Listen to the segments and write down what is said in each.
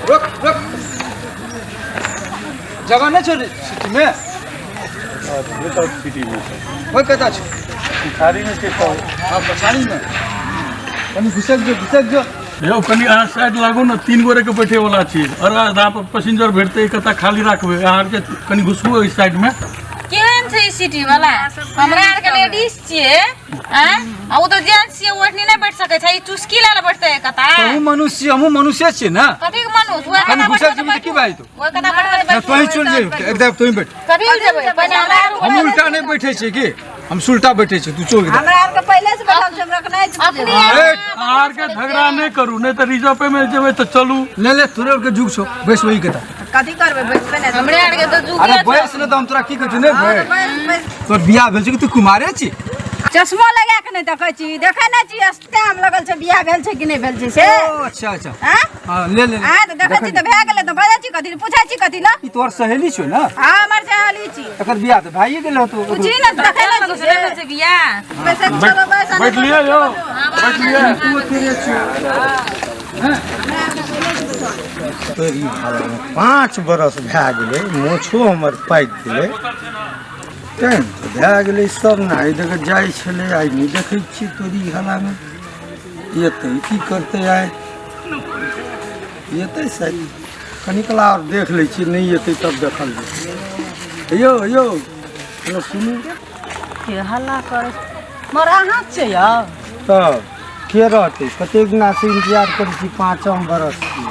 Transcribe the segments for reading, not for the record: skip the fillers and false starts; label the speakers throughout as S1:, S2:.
S1: रुक रुक, जगह नहि छौ सिटीमे?
S2: सिटीमे।
S1: ओहि कतऽ छौ?
S2: पिछाड़ीमे छै तऽ।
S1: हँ, पछाड़ीमे कनि घुसक जो, घुसक जो।
S2: यौ, कनि अहाँ साइड लागू ने, तीन गोरे के बैठे वाला छी। अरे, आधा पर पैसेंजर भेटतै, कतऽ खाली राखबै अहाँके? कनि घुसबू एहि साइड में।
S3: केहन छै ई सिटी वाला? हमरा आरके लेडीज छियै आँय, आ ओ तऽ जेंट्स छियै, ओठनी नहि बैठ सकै छै। ई चुस्की लए बैठतै कता।
S1: तहूँ मनुष्य छियै, हमहूँ मनुष्य छियै ने।
S3: कथी के मनुष्य? ओहि
S1: कनि
S3: कता
S1: घुसक
S3: बैठबै
S1: जेबही तऽ की भए जेतौ?
S3: ओहि कता बैठबै तऽ
S1: नहि, तोहीं चलि जेबही एकदम, तोहीं बैठ।
S3: कथी लए जेबै? पहिने हमरा आर
S1: हम उल्टा नहि बैठे छियै की, हम सुलटा बैठे छियै। तू चल।
S4: हमरा आरके पहिले से बैठल छै, हमरा के नहि छै।
S3: अपने।
S2: अहाँ आरके झगड़ा नहि करू, नहि तऽ रिजर्वे में जेबै तऽ चलू।
S1: ले ले, तोरे आरके जुग छौ, बैस वही के।
S4: कथी करबै, बैसबै ने?
S3: हमरे आरके तऽ जुगे
S1: अरे
S3: छै।
S1: बैस ने तऽ, हम तोरा की कहै छियौ, नहि बैठ।
S4: बैस बैस।
S1: तोर बियाह भेल छौ कि तू कुमारे छी?
S4: चश्मो लगा के नहि देखै छी, देखै नहि छी, टाइम लगल छै, बियाह भेल छै कि नहि भेल छै से।
S1: ओ अच्छा अच्छा।
S4: आँ?
S1: हाँ, ले ले ले।
S4: आँ, तऽ देखै छी तऽ भए गेलै, तऽ बजै छी कथी, पूछै छी कथी लए?
S1: ई तोहर सहेली छौ ने?
S4: हाँ, हमर सहेली छी।
S1: एकर बियाह तऽ भाइये गेल होतो।
S4: पूछी ने, देखै नहि छी से।
S3: भेल छै बियाह?
S4: बैसै छी, चलो बैस।
S2: बैठ लिअ यौ, बैठ लिअ।
S1: तू तेरे छौ।
S5: तोरी भाड़ामे 5 बरस भए गेलै, मोछो हमर पाकि गेलै, टाइम तऽ भए गेलै। सब ने एहि दऽ कऽ जाइ छलै, आइ नहि देखै छियै। तोरी हलामे एतै की करतै आइ? एतै शायद, कनिकला आओर देख लै छियै, नहि एतै तब देखल जेतै। यौ यौ, हेलो, सुनू।
S6: के हल्ला करै मर अहाँ छियै यौ?
S5: तऽ के रहतै? कतेक दिनासँ इन्तजार करै छी, पाँचम बरस छी।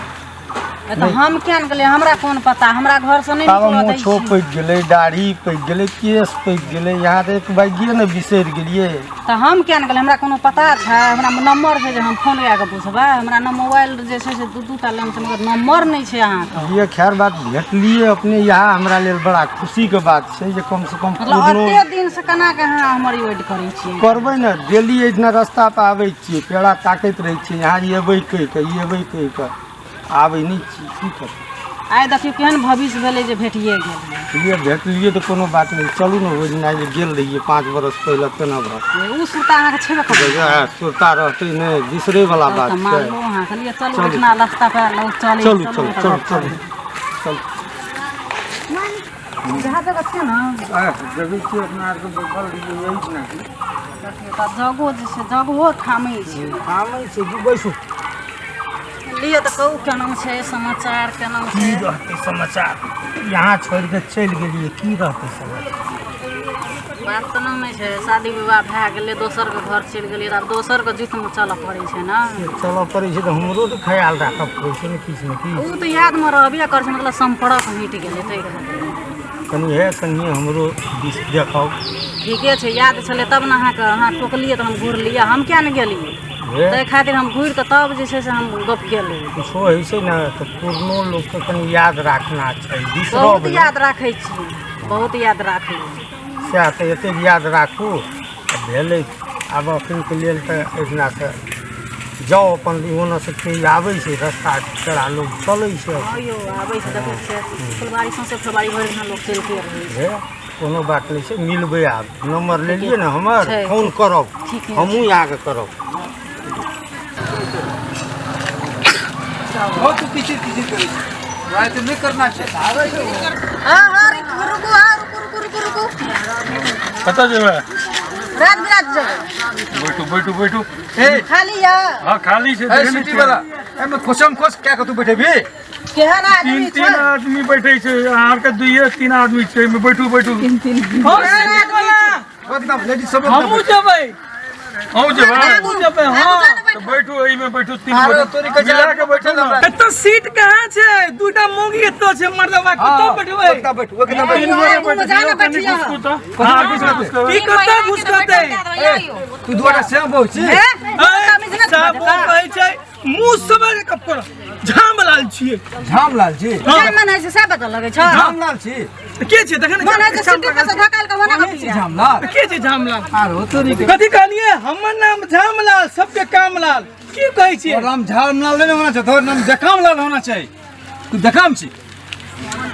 S6: तऽ हम किया ने गेलियै? हमरा कोन पता? हमरा घरसँ नहि
S5: ताबे
S6: निकलऽ दै
S5: मोछो
S6: छी।
S5: पकि गेलै, दाढ़ी पकि गेलै, केश पकि गेलै, यहाँ तऽ एक बाइगिए ने बिसरि गेलियै।
S6: तऽ हम किया ने गेलियै? हमरा कोनो पता छै? हमरा नम्बर छै जे हम फोन कए कऽ पुछबै? हमरा ने मोबाइल जे छै से दू दू टा लेने छै, मगर नम्बर नहि छै अहाँके।
S5: ये खैर बात, भेटलियै अपने, इएह हमरा लेल बड़ा खुशीके बात छै जे कमसँ कम
S6: मतलब
S5: पुरनो
S6: एते दिनसँ केना के अहाँ हमर वेट करै छियै?
S5: करबै ने, डेली एहिठिना रास्ता पर आबै छियै, पेड़ा ताकैत रहै छियै, यहाँ एबै कहि कऽ, एबै कहि कऽ, आबै नहि छी, की करबै?
S6: आइ देखियौ केहन भविष्य भेलै जे भेटिए गेल।
S5: ये भेटलियै तऽ कोनो बात नहि, चलू ने, ओहि दिना जे गेल रहियै 5 बरस पहिले केना भऽ
S6: ओ सुरता अहाँके छेबे करै।
S5: सुरता रहतै नहि, बिसरै वाला बात
S6: तऽ
S5: छै?
S6: मानलहुँ अहाँके लिए, चलू।
S5: चलू।
S6: एहिठिना रास्ता पर लोग चलै।
S5: चलू चलू चलू चलू चलू।
S6: जहाँ जगह छै ने।
S5: जगह छियै अपना आरके बैठल रहियै यही ने।
S6: देखियौ तऽ जगहो जे छै, जगहो थामै छै।
S5: थामै छै कि, बैसू।
S6: लिअ तऽ कहू, केना छै समाचार, केना
S5: की
S6: छै?
S5: रहतै समाचार? यहाँ छोड़ि कऽ चलि गेलियै, की रहतै समाचार?
S6: बात तऽ नहि छै, शादी विवाह भए गेलै, दोसरके घर चलि गेलियै, तऽ आब दोसरके जुटमे चलऽ पड़ै छै ने।
S5: चलऽ पड़ै छै तऽ हमरो तऽ ख्याल राखऽ पड़ै छै ने किछु ने किछु।
S6: ओ तऽ यादमे रहबे करै छै, मतलब सम्पर्क हटि गेलै ताहि खातिर।
S5: कनि हे, कनि हमरो दिस देखब।
S6: ठीके छै, याद छलै तब ने अहाँके, अहाँ टोकलियै तऽ हम घुरलियै। हम किया ने गेलियै?
S5: हे।
S6: ताहि खातिर हम घुरि कऽ तब जे छै से हम गप केलियै।
S5: किछो होइ छै ने तऽ पुरनो लोकके कनि याद राखना चाही, बिसरब
S6: बहुत
S5: नहि।
S6: याद राखै छी, बहुत याद राखै छी।
S5: सएह तऽ, एतेक याद राखू आ भेलै। आब एखनके लेल तऽ एहिठिनासँ जाउ अपन, ओनऽसँ कोइ आबै छै, रस्ता पेड़ा लोक चलै छै।
S6: हँ यौ, आबै छै, देखै छियै, फुलबाड़ी, सौंसे फुलबाड़ी भरि दिना लोक चलिते रहै छै।
S5: हे, कोनो बात नहि छै, मिलबै आब। नम्बर लेलियै ने हमर?
S6: छै।
S5: फोन करब।
S6: ठीक है।
S5: हमहूँ अहाँके करब।
S1: बहुत तू किचिर किचिर करै छै, राति नहि करना छै।
S6: हाँ हाँ, रुकू रुकू, हाँ, रुकू रुकू रुकू रुकू।
S2: कतऽ जेबै?
S6: रात बिरात जेबै।
S2: बैठू बैठू बैठू।
S1: ए।
S6: खाली यऽ?
S2: हँ, खाली छै।
S1: ए।
S2: देखै नहि
S1: सिटी
S2: छियै?
S1: वाला, एहिमे खोसम खोस क्या के तू बैठेबी?
S6: केहन आदमी
S2: तीन तीन
S6: छै?
S2: आदमी बैठे छै, अहाँके दुइये तीन आदमी छै एहिमे, बैठू बैठू।
S1: एकदम लेडीज सब।
S7: हमहूँ जेबै।
S2: अहूँ जेबै?
S7: हमहूँ जेबै, हँ।
S2: तऽ बैठू, एहिमे बैठू, तीन
S1: आरो
S2: गोटे
S1: तोरी के
S2: मिला के बैठू ने।
S7: एतऽ सीट कहाँ छै? दूटा मौगी एतऽ छै, मर्दबा कतऽ बैठबै?
S1: ओतऽ बैठू, ओतऽ बैठू।
S2: तीन गोटे
S6: आगूमे
S2: बैठू।
S6: जा ने,
S2: कनि
S6: बैठियौ।
S2: घुसकू तऽ अहाँ घुसकू।
S7: की कतऽ घुसकतै?
S1: तू दुआरा श्याम बहु छी।
S7: साबो कहै छै मुँह समझ कपड़ झामलाल छियै।
S1: झामलाल जी।
S6: मन होइ छै से बतऽ लगै छ।
S1: झामलाल छी।
S7: के छै देखे ने।
S6: मन होइ छै सिटी पर से धकाल के बना
S1: छी झामलाल।
S7: के छै झामलाल?
S1: आरो तोरी के।
S7: कथी कहलियै? हमर नाम झामलाल, सबके कामलाल, की कहै छियै?
S1: तोहर नाम झामलाल नहीं होना चाहिए, तोहर नाम जकामलाल होना चाहिए। तू जकाम छी।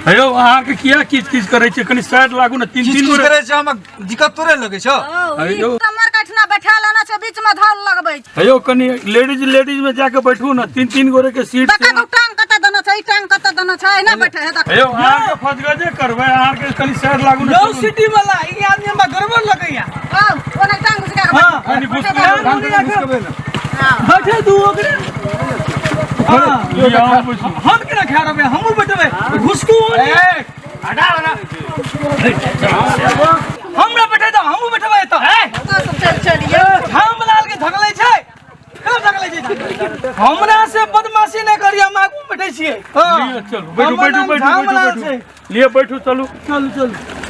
S2: हे यौ, अहाँके किया किच किच करै छियै? कनि साइड लागू ने, तीन
S1: किच
S2: तीन
S1: किच
S2: गोटे
S1: करै छै, हमरा दिक्कत तोरे लगै छौ।
S2: हे यौ।
S6: कमर कठिना बैठा लेना छै, बीच में धौल लगबै छै।
S2: हे यौ, कनि लेडीज लेडीज में जाके बैठू ने, तीन तीन गोटे के सीट
S6: देखा
S2: छै।
S6: तो टांग कतऽ देना छै, ई टांग। ने छै ना बैठे है तऽ
S2: यौ अहाँके फजगजे करबै, अहाँके कनि साइड लागू ने।
S7: यौ
S2: चलू।
S7: सिटी वाला ई आदमी हमरा गड़बड़ लगैया।
S6: आउ ओने टांग घुसका के।
S7: हाँ।
S2: कनि घुसकू।
S7: टांग
S1: घुसकबै ने।
S7: बैठे दू ओकरे। हाँ।
S2: लिअ, अहाँ बैसू।
S7: हम केना खा रहबै? हमहूँ बैठबै, घुसकू ओने। हमरा बैठे दो, हमहूँ बैठबै एतऽ।
S6: कतऽ सब चल चलिए।
S7: झामलाल के झगलै छै, फेर झगलै छै। हमरा से बदमाशी नहि करियै, हम आगू बैठै छियै। हाँ।
S2: लिअ, चलू बैठू।
S7: हमर
S2: बैठू
S7: नाम
S2: बैठू बैठू।
S7: झामलाल
S2: बैठू
S7: छै।
S2: लिअ, बैठू, चलू।
S7: चलू चलू।